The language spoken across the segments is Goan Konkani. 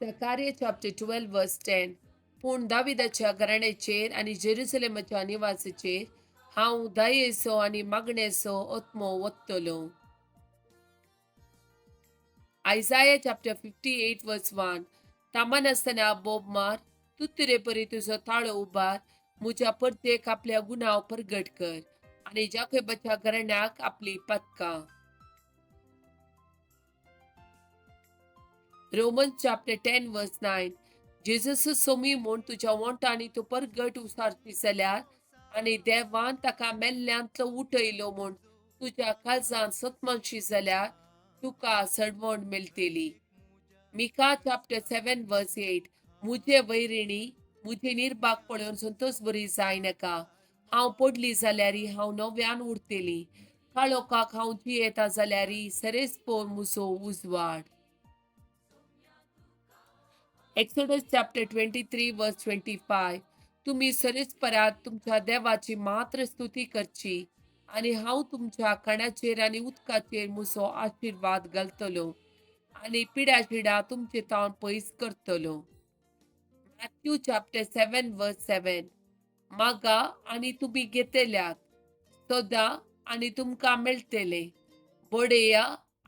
Zechariah chapter 12 verse 10. पूण दाविदाच्या घराण्याचेर आनी जेरुसलेमाच्या निवासाचेर हांव दयेचो आनी मागणेचो आत्मो वतलो. Isaiah chapter 58 verse 1. थांबनासतना बोब मार, तुतरे परी तुजो ताळो उबार, म्हज्या परतेक आपल्या गुनाव परगट कर आनी जाकोबाच्या घराण्याक आपली पदकां. Romans chapter 10 verse 9. Jesus Somi म्हूण तुज्या वोंटांनी तूं परगट उसारची जाल्यार आनी देवान ताका मेल्ल्यांतलो उठयलो म्हूण तुज्या काळजान सतमानशी जाल्यार तुका सडवण मेळटली. Micah chapter 7 verse 8. मुजे वैरिणी मुजे निर्भाग पळोवन संतोष बरी जायनाका. हांव पडली जाल्यार हांव नव्यान उरतली. काळोखाक हांव जियेता जाल्यार सरेस पोर मुजो उजवाड. Exodus chapter 23 verse 25. तुमी सरेस्परात तुमच्या देवाची मात्र स्तुती करची आनी हांव तुमच्या खाणाचेर आनी उदकाचेर म्हजो आशिर्वाद घालतलो आनी पिड्या शिडा तुमचे तावन पयस करतलो. Matthew chapter 7 verse 7. मागा आनी तुमी घेतल्यात, सोदा आनी तुमकां मेळटले, बडया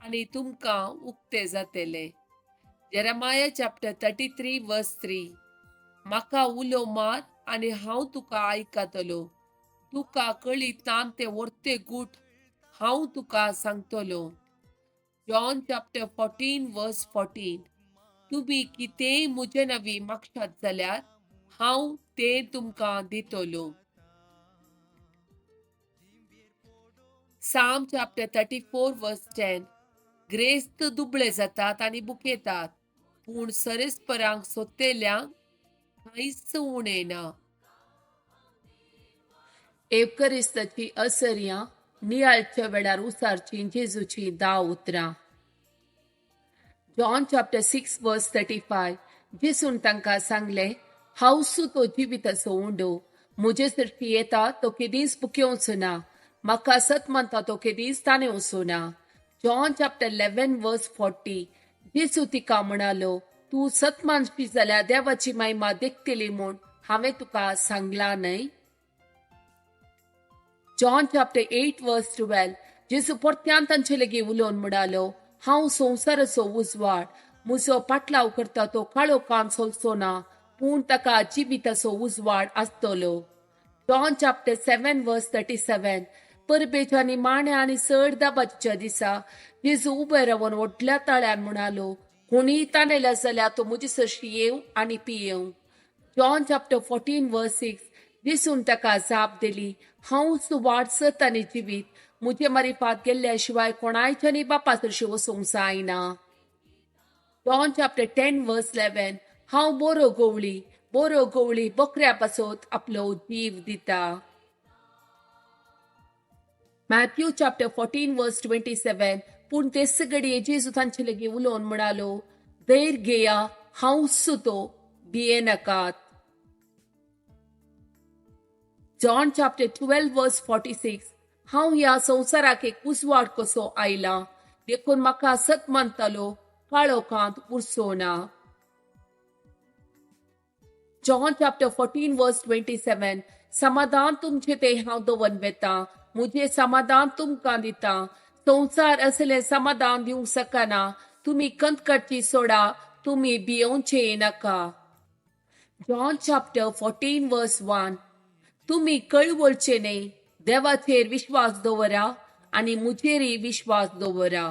आनी तुमकां उक्ते जातले. Jeremiah chapter 33 verse 3. म्हाका उलो मार आनी हांव तुका आयकतलो, तुका कळीत ना ते वर्ते गूट हांव तुका सांगतलो. John chapter 14 verse 14. तुमी कितेंय म्हजे नवी मागशात जाल्यार हांव तें तुमकां दितलो. Psalm chapter 34 verse 10. ग्रेस्त दुबळे जातात आनी बुकेतात, पूण सरेस्परांक सोदतल्यांक कांयच उणें ना. एवकरिस्ताची असर्यां नियाळच्या वेळार उसारचीं जेजूचीं 10 उतरां. John chapter 6 verse 35. जेजून तांकां सांगलें, हांवसू तो जिविताचो उंडो, म्हजे सरशी येता तो केदींच बुकेवचो ना, म्हाका सत मानता तो केदींच ताणेवचो ना. John chapter 11 verse 40. जेजू तिका म्हणालो, तूं सत मानशी जाल्यार देवाची महिमा देखतली म्हूण हांवें तुका सांगलां न्हय. John chapter 8 verse 12. जेजू परत्यान तांचे लागीं उलोवन म्हणालो, हांव संवसाराचो उजवाड, म्हजो पाटलाव करता तो काळोखान चलचो ना, पूण ताका जिविताचो उजवाड आसतलो. John chapter 7 verse 37. परबेच्या निमाण्या आनी चड दाबाच्या दिसा जेजू उबे रावन व्हडल्या ताळ्यान म्हणालो, कोणीय ताणेल्या जाल्यार तो म्हजे सरशी येवं आनी पियेवं. John chapter 14 verse 6. जेजून ताका जाप दिली, हांवच वाट सत आनी जिवीत, म्हजे मारिफात गेल्ल्या शिवाय कोणायच्यानी बापा सरशी वचूंक जायना. John chapter 10 verse 11. हांव बरो गवळी, बरो गवळी बकऱ्या पासत आपलो जीव दिता. Matthew chapter 14 verse 27. पूण तेच घडये जेजू तांचे लागीं उलोवन म्हणालो, धैर्य घेया, हांवच तो, भियेनाकात. John chapter 12 verse 46. हांव ह्या संवसाराक एक उजवाड कसो आयला, देखून म्हाका सत मानतालो काळोखांत उरचो ना. John chapter 14 verse 27. समाधान तुमचें तें हांव दवरून वेता, म्हजें समाधान तुमकां दिता, संवसार असलें समाधान दिवंक शकना, तुमी कंत काडची सोडा, तुमी भियोवचें नाका. John chapter 14 verse 1. तुमी कळवळचे न्हय, देवाचेर विश्वास दवरा आनी म्हजेरय विश्वास दवरा.